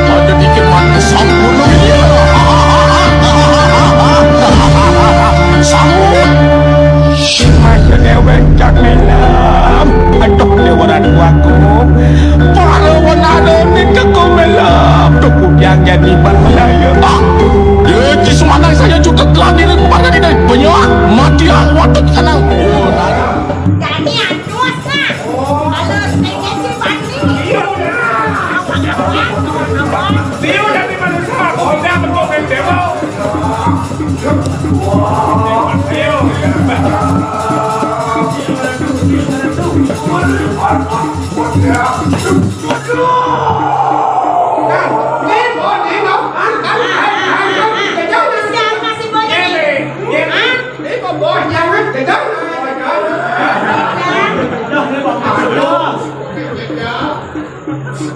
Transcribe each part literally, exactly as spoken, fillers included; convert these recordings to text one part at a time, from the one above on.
Ada dikit mati sampun. Sampun. Masa dewek cak melam. Aduh, lewaran aku. Para wanada ni keko melam. Tuh kudiang jadi ban melaya. Ah, ya, di semanang saya juga telah diri kepada diri. Banyak mati awak tu sana. Oh, nada. Kami antus lah. Kalau pengen si Bani. Iya, iya. Dia dari mana? Saya bentuk main demo.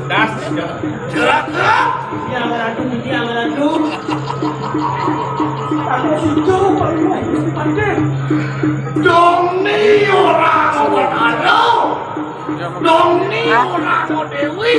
Das, gerak, gerak. Ini anggaran tu, ini anggaran tu. Aku suka, Pak Iwan, ini pandai. Dong ni orang orang ada. Dong ni orang Dewi.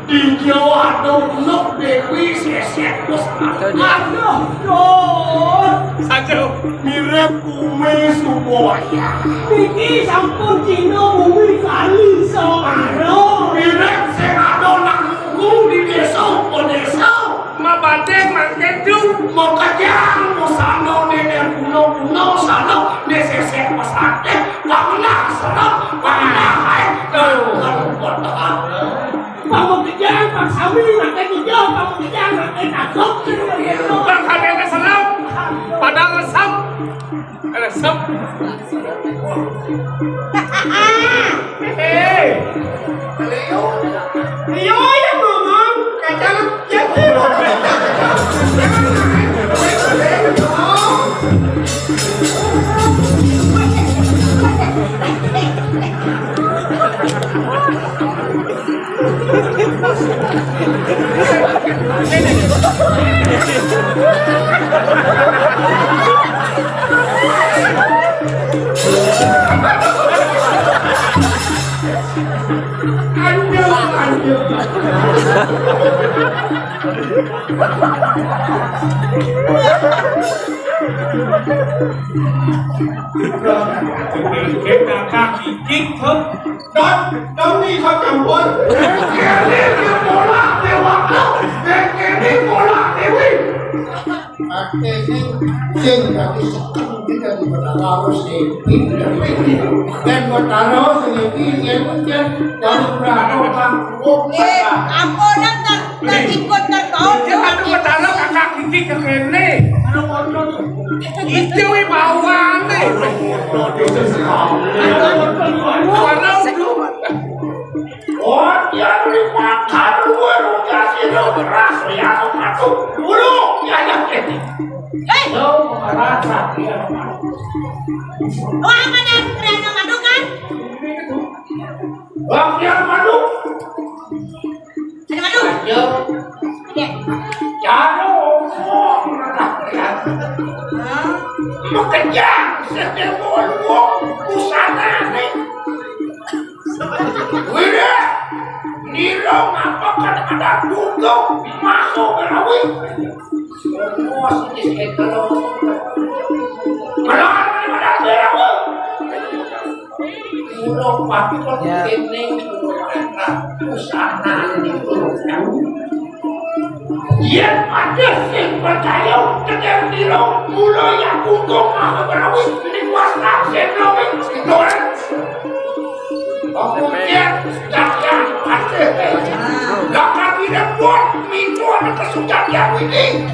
Di Jawa ada uluk Dewi seset besar. Aduh, dong. Saja. Mirip bumi Subaya. Niki sampun Cina bumi kali Semarang. Mirip sing ada nang nunggu di desa, apa desa. Mabating mangkedu. Makejang, musana nenek kuno-kuno, sana di sesek pesantren. Pernah serem, pernah hai. Tuh. Kalau kota. Pamukijang, Pak Sami, pakai kijang, pamukijang, pakai kasut. Bang, ada yang keserem. Padahal resep. Resep. Hei. Leo. Leo yang ngomong, kacang. Kakak gigit, tuh. Don, Don ni kau campur. Kene dia bola dewa kau. Kene bola dewi. Ate sing, sing dari sekarang kita di Betara Sepi. Dan Betara Sepi, dia pun dia dari berapa bang? Eh, apa nak tak, tak ikut tak kau? Dia kan Betara kakak gigit ke kene. Itu wibawane. Walau Oh, dia beri makan dua roda sira beras ya satu dulu ya yang ini. Hei! Lo merasa dia. Wah, mana kerana madu kan? Wah, dia madu. Ada madu? Ayo. Ada. Jangan ngomong. Hah? Makanya saya mau ngomong busana nih. Wira, nira ngapa kadang-kadang duduk masuk berawi? Semua sini saya kalau malah kadang-kadang berawi. Urung pati kok kene, urung enak, usahane urung tahu. Yen ada sing percaya tekan dira, mula ya kudu maha berawi ning wasat sing rawi. Oke, ya, ya, ya, pasti. Lah kami dah buat minggu ada kesudahan ini.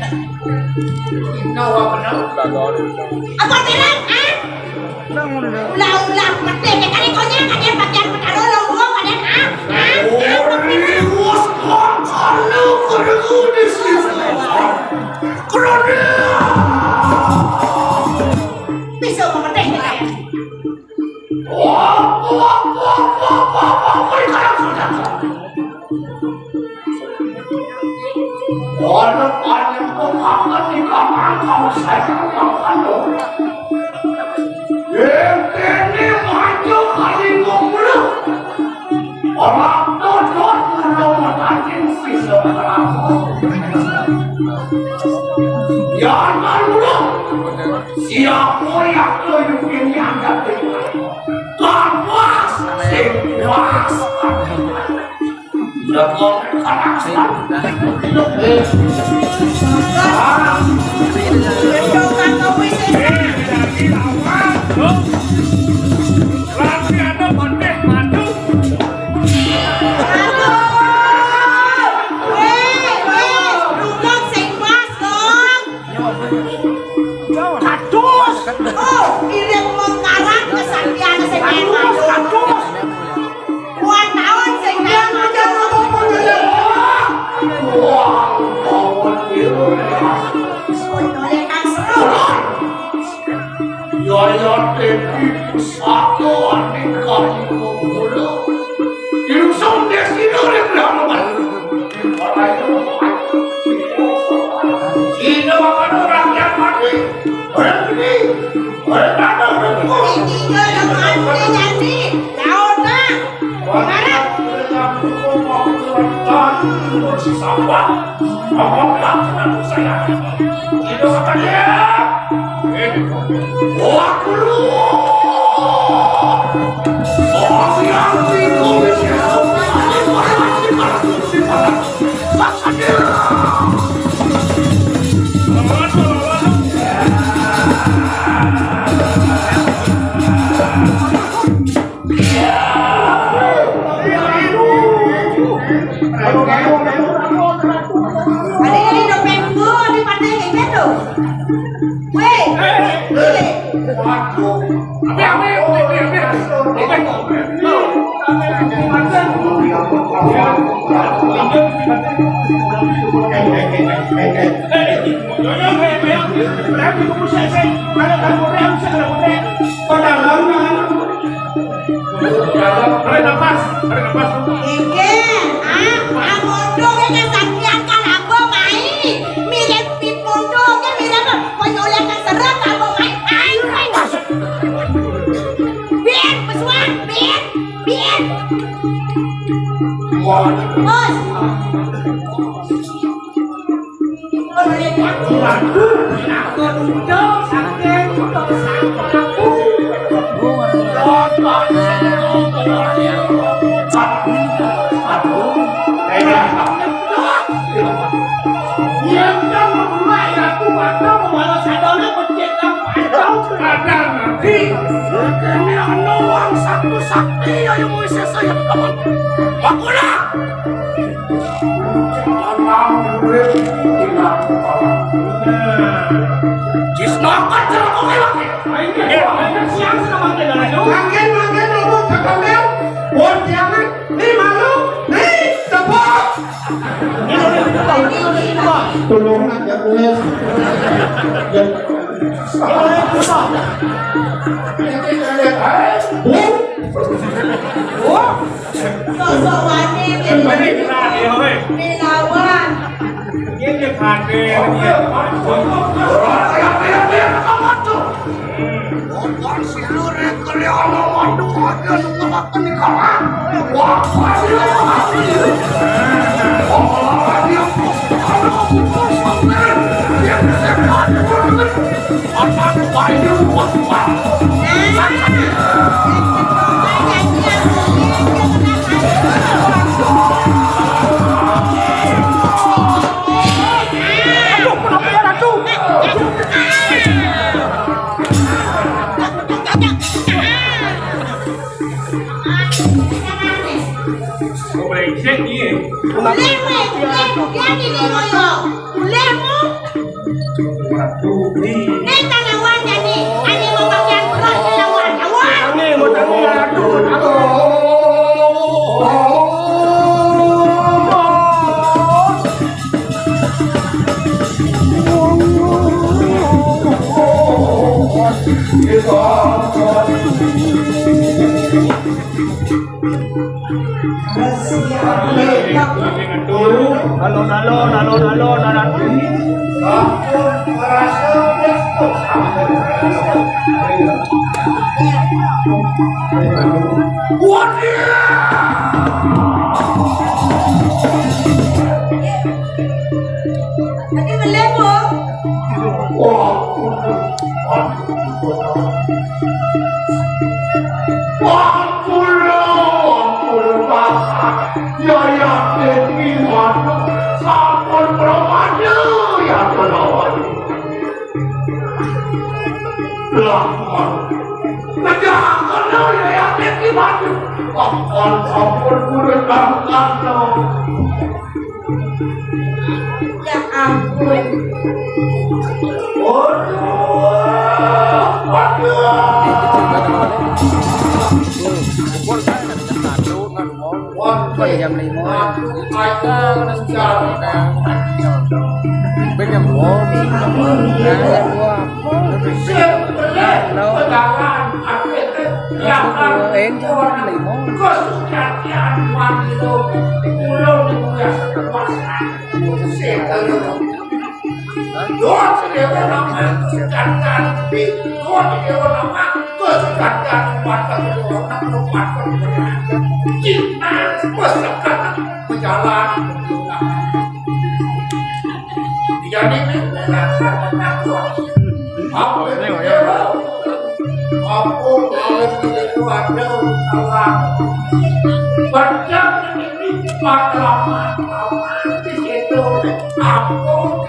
Nawa benar. Apa terang, ah? Ulah-ulah mati, kali konyang, kadang bagian petara, ulah-ulah, kadang, ah? Ah? Ah? Bisa memetik, ya? Ora panjenengan akan dikawal kamu saya makan dong. Yang kene maju kali ngomong. Orang dodot ngeromo tajin sisa keramu. Yang kedua, siapa yang tunjukin yang jatuh? Kapas, sing puas. Udah kau anak. Kados. Oh, iring mengkarat kesaktian sing enak. Kados. Kuat tahun sing enak. Wah, tahun itu. Sebetulnya kan seru. Yaya Teti pusaka ning kali kula. Dirusung desino ning Brahma. Ora itu. Sino akan ora kian mati. Ora gede. Ora kata ora kuat. Iki yo yo mati jadi. Lawan, Pak. Ora. Ora. Ada yang hidup yang gua di pantai kayak gitu. Weh, weh. Waduh. Apa, apa, apa, apa, apa? Tarik napas, tarik napas. Iki, ah, ah, bodoh ya, kesaktian kan aku main. Mirip pit bodoh, ya mirip apa? Penyolek keseret aku main. Ayo, ayo. Bin, pesuan, bin, bin. Bos. Ada nanti, ini ana wong satu-satu ya, yang mau saya kawan. Aku lah. Cisna kan jeruk oke lagi. Makin, makin ngomong kakak Mel. Buat kiamat. Nih malu. Nih tepuk. Tolong aja gue. Sosok wani, balik. Dilawan. Ini hadir, ini hadir. Brengsek iki. Boleh, boleh, boleh, boleh, boleh. Nek ta lawan jane, ane mau pakaian berat ta lawan. Lawan. Ane mau tangi ratu, ratu. Alon-alon, alon-alon, alon-alon. Sampun ngrasa wis kok, sampun ngrasa. Waduh! Lagi meleng, Bu. Wah, ampun, ampun, Pak. Ya, ya, ini, waduh, sampun promade, ya, kelawan. Lah, waduh. Pecah kena, ya, ya, ini, waduh. Ampun, ampun, kulit bangkang, no. Ya ampun. Waduh, waduh. Jam lima. Jam dua. Jam dua. Jam lima. Doa sedhewe nama kesucian kali. Doa sedhewe nama kesucian kali. Mata kedua, nama mata kedua. Cinta, pesekat, berjalan. Jadi, apa yang dia mau? Apa yang dia mau? Baca ini, mata, mata, mata, di situ. Aduh,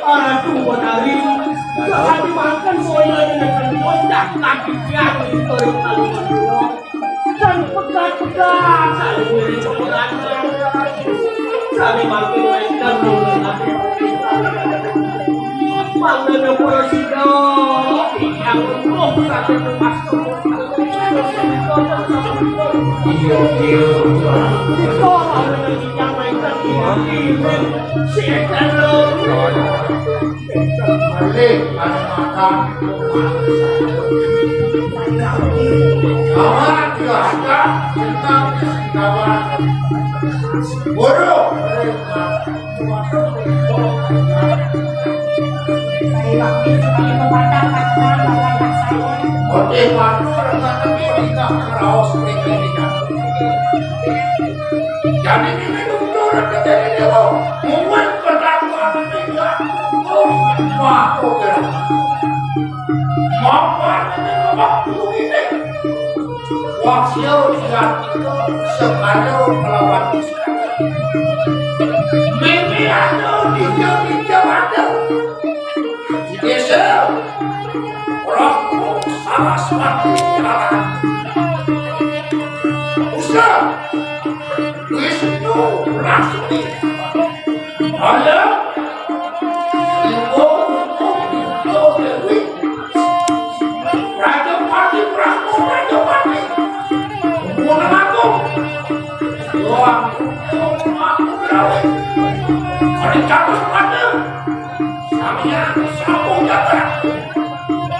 aduh, Bonari. Sehati makan bola dengan bocah lagi yang itu. Dan pegat-pegat, saling beri peperangan. Saling makin lengkap. Panggilnya Polosida, yang untuk satu rumah. Iya, iya. Itu orang yang lengkap. Balik, makan. Kawan, ya, ada. Kawan. Guru. Oke, waduh, rekan-rekan, kita raos ini. Jadi ini dokter, jadi dia mau. Mungkin pendapat ini ya. Oh, wah, oke. Mapan ini, Bapak, begini. Wah, sial, sial, itu sekalian melawan Israel. Mimi ada, di dia, di dia ada. Di desa, orang salah sepatu jalan. Usah. Wisnu Rasmi. Halo. Ibu, Ibu Dewi. Raja Pati, Prabu Raja Pati. Bukan aku. Doang. Aku gawe. Ada campur pada. Sampeyan sampun jagat.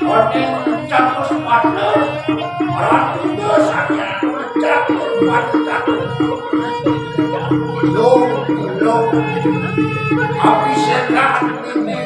Ora ngucap sepatu, ora tunggu sampeyan ngucap sepatu. Lo, lo, habis setan ini.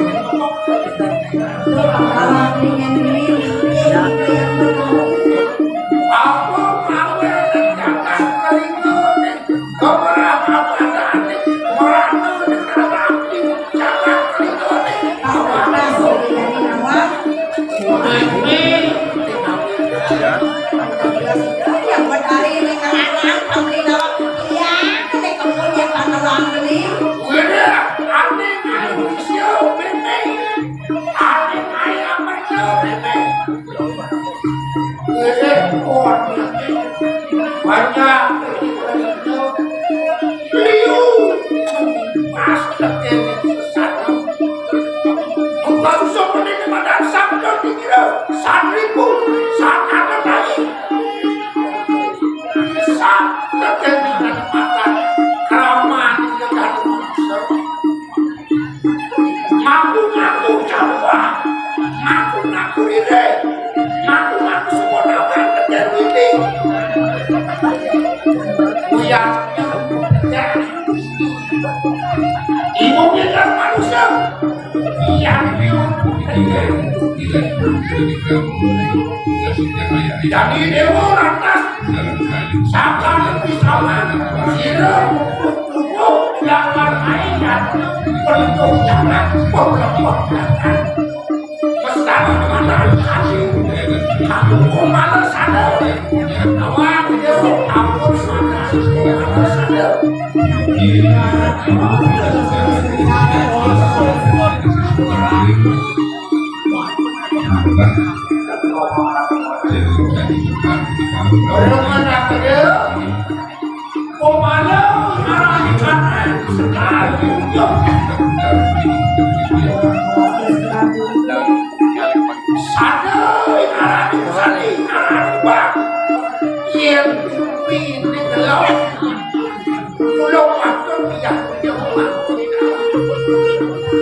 Yang buat hari ini kan anak, kami lawan. Iya, ini kemudian bantuan beli. Wéh, ané main bisa, Mémé. Ané main apa, Mémé? Wéh, banyak. Liu. Pas tekene sesat. Engkau bisa menini pada sabda dikira. Saribu. Saat ada lagi. Sabda tekene mata. Keraman. Ngaku-ngaku Jawa, ngaku-ngaku ide, ngaku-ngaku semua nama kerja ini. Uyan, ibu kita manusia. Iya. Jadi dewa lantas. Sakan bisa sira. Jangan main, penuh jangan, penuh jangan. Mestani mengatakan, aku malas ada. Awak dia ampun sana, malas ada. Orang mana dia? Pemala ngarani kanan sekali. Sana ngarani sekali, ngarani bang. Yen bini gelap. Pulau waktu dia punya rumah.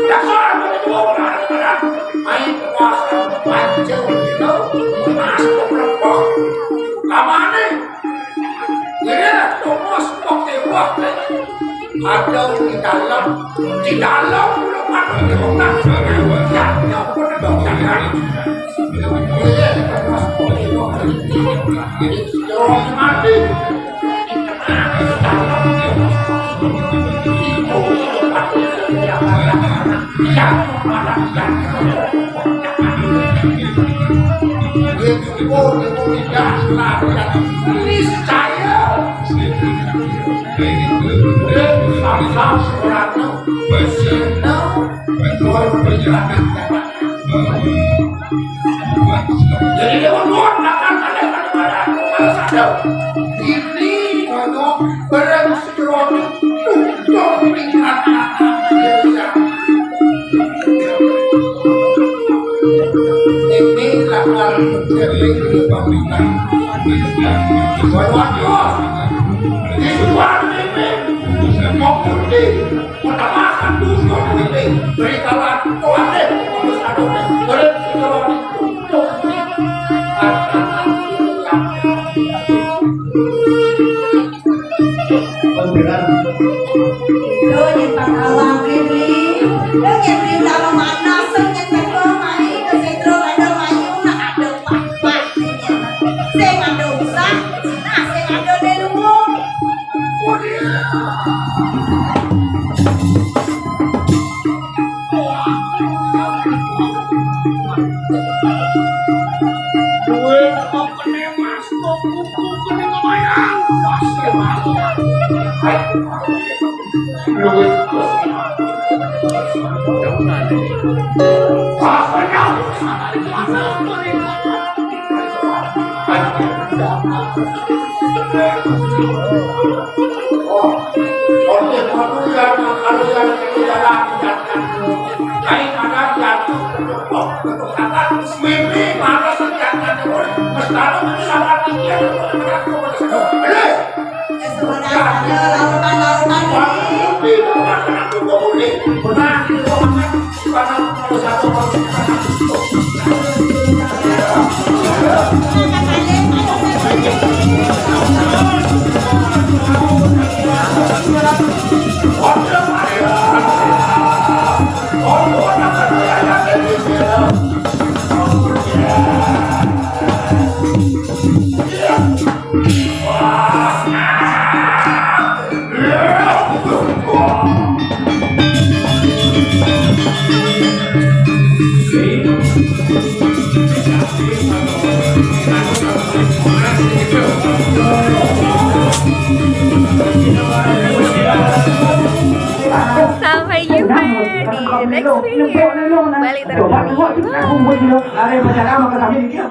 Dasar aku itu orang. Main kuasa panjang gitu. Masuk lepok. Kamane? Ngene, Thomas, kok tewah, ada di dalam, di dalam, udah pakai di rumah. Ya, ya, udah dong, jangan. Iya, Thomas, kok tewah. Ini sudah mati. Iya, Thomas, jangan. Niscaya. Jadi dia berbuat akan ada pada aku malas ada. Ini kono barang sejerone untuk mengingatkan. Ini lakukan dari pemerintahan. Waduh, ini suara ini mau pergi. Pertama kan tujuan ini berikanlah Tuhan deh. Terus ada boleh sejerone untuk mengingatkan. Pemberan. Lho, yen tak awake, Bli. Lho, yen Bli ora memanas, yen teko mai ke Setro, ada mayu, nak ada pah-pah, yen. Sing ada usah, nah, sing ada lelungu. Duwe apa kene, Mas? Kok kuku kene lumayan? Pas, Mas. Mimpi mana senjatanya, Bos? Mestara itu sama tinggi, ada kok kena kok, Bos. Ada. Ya, sebenarnya ada lautan-lautan ini. Di rumah kena kok, Bos. Benar, di rumah kena. Di mana? Kalau satu, kalau satu. Sampai jumpa di next video. Balik terus.